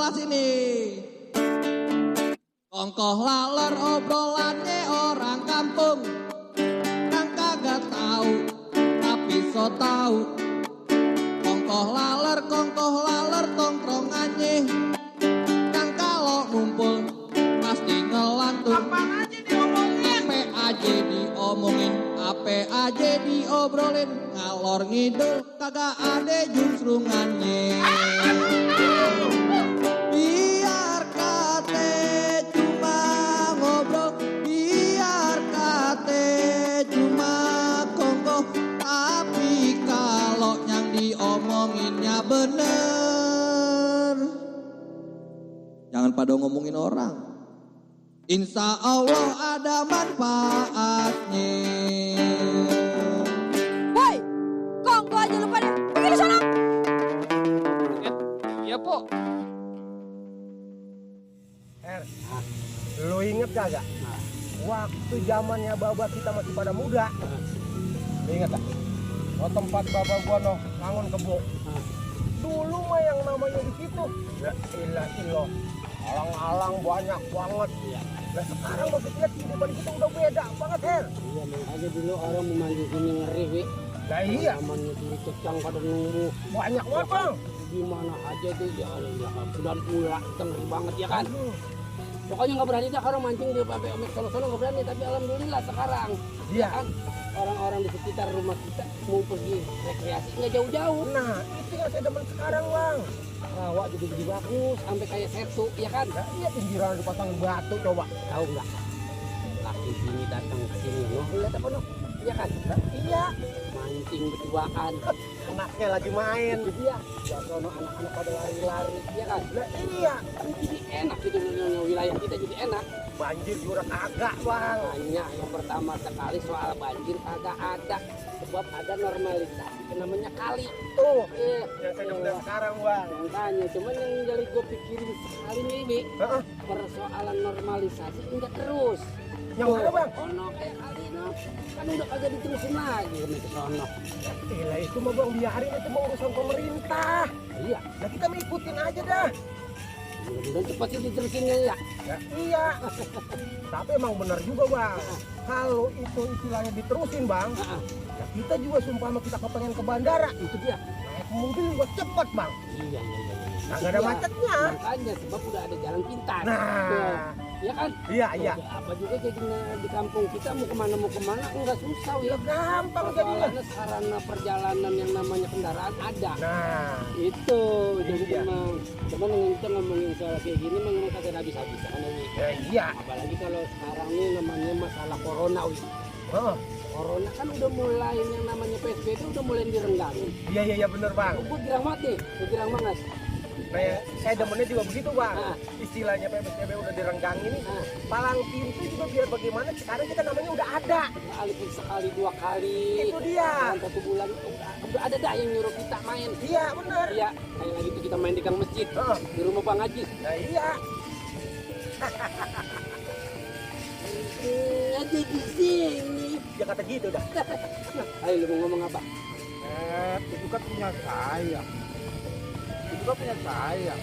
sebelah sini. Kongkoh laler obrolannya orang kampung yang kagak tahu tapi so tahu. Kongkoh laler tongkrongannya yang kalau ngumpul pasti ngelantung. Ape aja diobrolin, ngalor ngidul kagak ada jungsrungannya. Biar kate cuma ngobrol, biar kate cuma kongkoh, tapi kalau yang diomonginnya bener, jangan pada ngomongin orang. Insya Allah ada manfaatnya. Woi, kongko aja lu pada pergi sana. Iya, Po. Lu inget kagak? Waktu zamannya baba kita masih pada muda. Lu inget tak? Oh, tempat baba gua noh, ngangon kebo. Dulu mah yang namanya di situ, ya ilah, alang-alang banyak banget. Nah sekarang maksud lihat kehidupan kita udah beda banget, Her. Iya, makanya dulu orang memanggil sini ngeri, Wi. Nah iya. Namanya dulu cecang pada nunggu. Banyak banget, Bang. Di mana aja tuh, ya Allah, bulan pula, itu ngeri banget ya kan. Pokoknya nggak berani dah kalau mancing di pakai omek sono-sono nggak berani. Tapi alhamdulillah sekarang, Iya. kan orang-orang di sekitar rumah kita mau pergi rekreasi nggak jauh-jauh. Nah itu yang saya demen sekarang, Bang. Rawa jadi bagus, sampai kayak Sertu, ya kan? Nah, iya pinggiran dipasang batu coba. Tahu nggak? Laki bini datang ke sini, noh, lihat apa noh? Iya kan? Nah, iya. Mancing berduaan. Anaknya lagi main. Itu dia. Ya sono anak-anak pada lari-lari, ya kan? Nah iya. Kan jadi enak gitu, wilayah kita jadi enak. Banjir juga kagak, Bang. Hanya yang pertama sekali soal banjir kagak ada. Sebab ada normalisasi namanya kali. Tuh, Eh, yang saya demen sekarang, Bang. makanya cuman yang jadi gue pikirin sekali nih, Bi. Heeh. Persoalan normalisasi enggak terus. Yang mana, Bang? Oh no, kayak kali no. Kan udah kagak diterusin lagi ke sono. Gila itu mah Bang, biarin itu mau urusan pemerintah. Iya, Nah kita mau ikutin aja dah. mudah-mudahan cepat sih diterusinnya ya. Ya, iya. Tapi emang benar juga Bang. Kalau itu istilahnya diterusin Bang, Ah, ya kita juga sumpah kita kepengen ke bandara. itu dia. Naik mobil juga cepet Bang. Iya. Nah, nggak ada Iya. macetnya. Makanya sebab udah ada jalan pintas. Nah, Ya kan? iya. Udah apa juga jadinya di kampung kita mau kemana enggak susah Ya ya. gampang jadinya. Soalnya sarana perjalanan yang namanya kendaraan ada. Nah, Itu jadi Iya. cuman yang kita ngomongin soal kayak gini memang kagak habis-habisan ini. ya iya. Apalagi kalau sekarang ini namanya masalah corona, Wi. Heeh. Corona kan udah mulai yang namanya PSBB udah mulai direnggangin. Iya bener Bang. Gue girang banget nih, gue girang banget. Nah, saya demennya juga begitu Bang. Ah. Istilahnya PSBB udah direnggangin, Ah. palang pintu juga biar bagaimana sekarang kita namanya udah ada. Walaupun sekali dua kali. Itu dia. Dalam 1 bulan udah ada dah yang nyuruh kita main. Iya bener. Iya, kayak lagi itu kita main di gang masjid Heeh. di rumah Bang Haji. Nah iya. Ada di sini. Ya kata gitu dah. Ayo lu mau ngomong apa? Itu kan punya saya. Itu kan punya saya.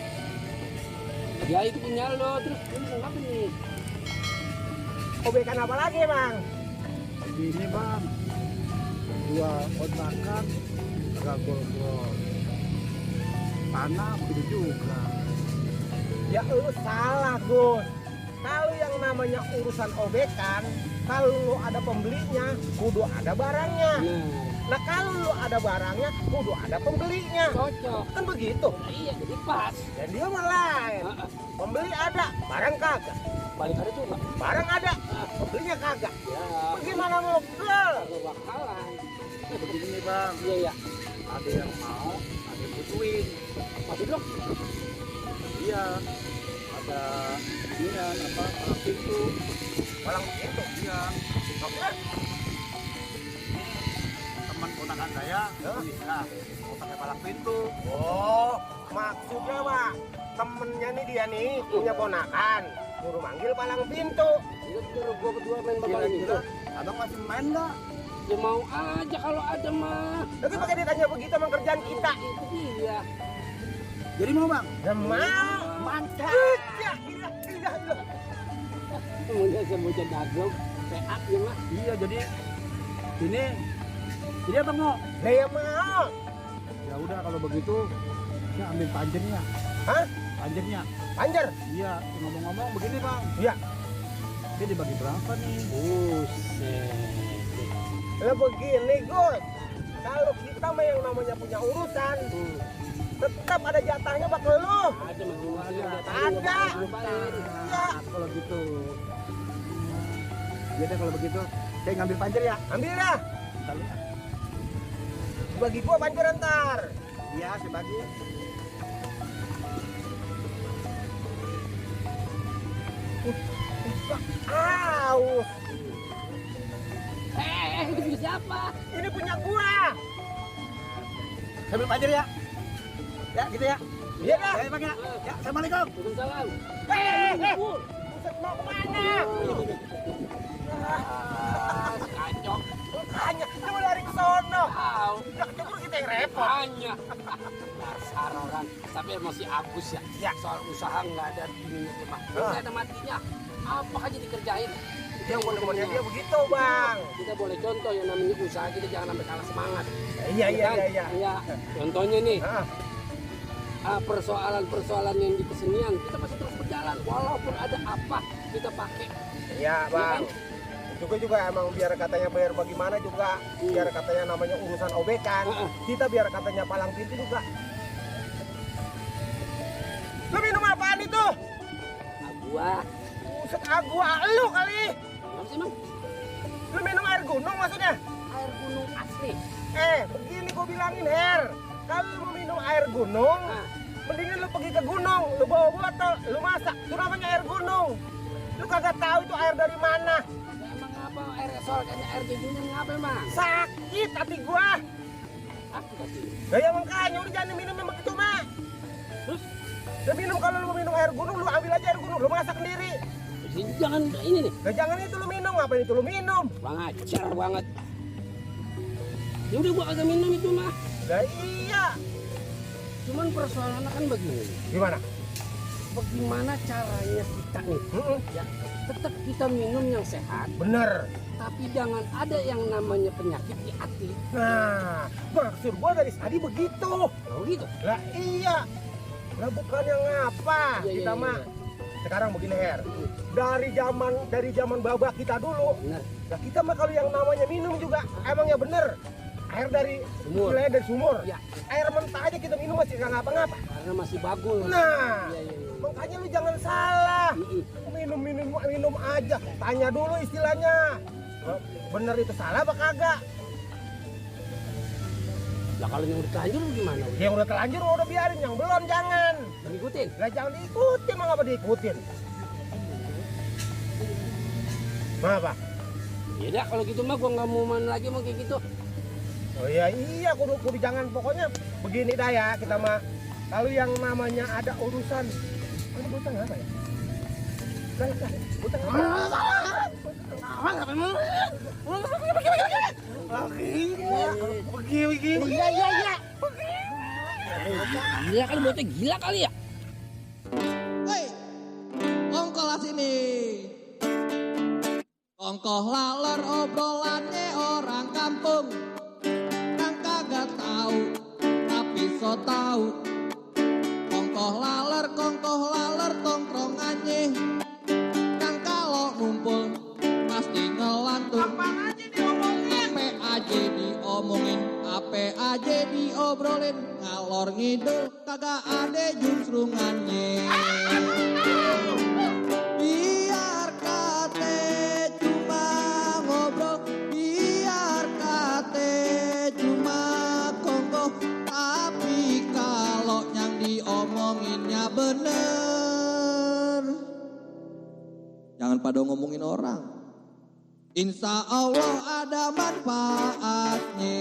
Ya itu punya lo, terus lu mau apa nih? Obekan apa lagi Bang? Begini Bang, dua kontrakan agak gol-gol. Tanah begitu juga. Ya lu salah Gus. Kalau yang namanya urusan obekan, kalau lu ada pembelinya, kudu ada barangnya. Nah kalau lu ada barangnya, kudu ada pembelinya. Cocok. Kan begitu. Iya, jadi pas. Dan dia mah lain. Pembeli ada, barang kagak. Balik ada juga. Barang ada, pembelinya kagak. Ya, Bagaimana ngobrol? kalau bakalan. Begini Bang, Iya. ada yang mau, ada yang butuhin. Masih belum? Iya, ada palang pintu. Palang pintu. Iya, Oke. teman ponakan saya bisa mau pakai palang pintu. Oh, maksudnya Pak, temennya nih dia nih punya ponakan, suruh manggil palang pintu. Lu suruh gua berdua main bakal ini. Kira-kira abang masih main nggak? Ya mau aja kalau ada mah. Tapi pakai ditanya begitu sama kerjaan kita. Itu dia. Jadi mau Bang? Ya mau mantap. Ya, gila. Kemudian semuanya daging, peak ya mah. Iya, jadi ini apa mau? Lah ya mau. Ya udah kalau begitu ya ambil panjernya. Hah? Panjernya. Panjer? Iya, ngomong-ngomong begini bang. Iya. Dia dibagi berapa nih? Buset. Lah begini Gus, kalau kita mah yang namanya punya urusan, tetap ada jatahnya bak lu. Ada mah gua Ada. Iya. Kalau gitu. Ya deh kalau begitu, saya ngambil panjer ya. Ambil dah. Bentar ya. Bagi gua panjer ntar. Iya, saya bagi. Aus, Itu punya siapa? ini punya gua. Saya ambil panjer ya. Ya, gitu ya. Iya dah. Saya bang ya. Ya, assalamualaikum. Waalaikumsalam. Buset, mau kemana? Kacok. Makanya, dia mau lari ke sono. Tahu. Udah kecebur kita yang repot. Hanya dasar orang, tapi masih abus ya. Ya. Soal usaha nggak ada ininya cuma nggak ada matinya. Apa aja dikerjain. Yang temennya dia begitu bang. Kita boleh contoh yang namanya usaha, kita jangan sampai kalah semangat. Iya, iya, Kan? iya, iya. Iya. Contohnya nih, Ah, persoalan-persoalan yang di kesenian kita masih terus berjalan walaupun ada apa kita pakai. iya bang. Juga emang biar katanya bayar bagaimana juga, biar katanya namanya urusan obekan, kita biar katanya palang pintu juga. Lu minum apaan itu? Gua Buset, agua lu kali. apa sih Mang? Lu minum air gunung maksudnya? Air gunung asli. Begini gua bilangin Her, kalau lu mau minum air gunung, mendingan lu pergi ke gunung, lu bawa botol, lu masak, itu namanya air gunung. Lu kagak tahu itu air dari mana. Ya, emang apa air soal kayaknya air jagung ngapa emang? Sakit hati gua. Aku kasih. Lah ya makanya udah jangan minum yang begitu mah. Terus Lu minum, kalau lu mau minum air gunung, lu ambil aja air gunung, lu masak sendiri. jangan ini nih. Lah jangan itu lu minum, ngapain itu lu minum? Bang ajar banget. Ya udah gua kagak minum itu mah. Lah iya. Cuman persoalannya kan begini. Gimana? Bagaimana caranya kita nih? Ya, tetap kita minum yang sehat, Bener. tapi jangan ada yang namanya penyakit di hati. Nah, maksud gua dari tadi begitu. Oh gitu. Lah iya. Lah bukan yang ngapa. Iya, Kita iya, mah iya. sekarang begini Her. Dari zaman babak kita dulu. Benar. Lah kita mah kalau yang namanya minum juga emangnya bener. Air dari Sumur. wilayah dari sumur. Ya, Air mentah aja kita minum masih nggak ngapa-ngapa. karena masih bagus. Nah, Iya, iya, iya. makanya lu jangan salah. Minum aja. Tanya dulu istilahnya. Bener itu salah apa kagak? Lah kalau yang udah terlanjur gimana? Yang udah terlanjur udah biarin, yang belum jangan. Ngikutin. Lah jangan diikutin, malah apa diikutin? Kenapa? Ya udah kalau gitu mah gua nggak mau main lagi mau kayak gitu. Oh iya, kudu jangan, pokoknya begini dah ya kita mah. Kalau yang namanya ada urusan, ini butang apa ya? Galak, butang apa? Begini. Iya. Gila kali buatnya gila kali ya. Hei, ongkolah sini. Ongkoh laler obrolannya orang kampung. Yang kagak tahu, tapi so tahu. Ongkoh laler tongkrongannya. Yang kalau ngumpul pasti ngelantung. Ape aja diobrolin, ngalor ngidul kagak ada jungsrungannya. Biar kate cuma ngobrol, biar kate cuma kongkoh, tapi kalau yang diomonginnya bener, jangan pada ngomongin orang. Insya Allah ada manfaatnya.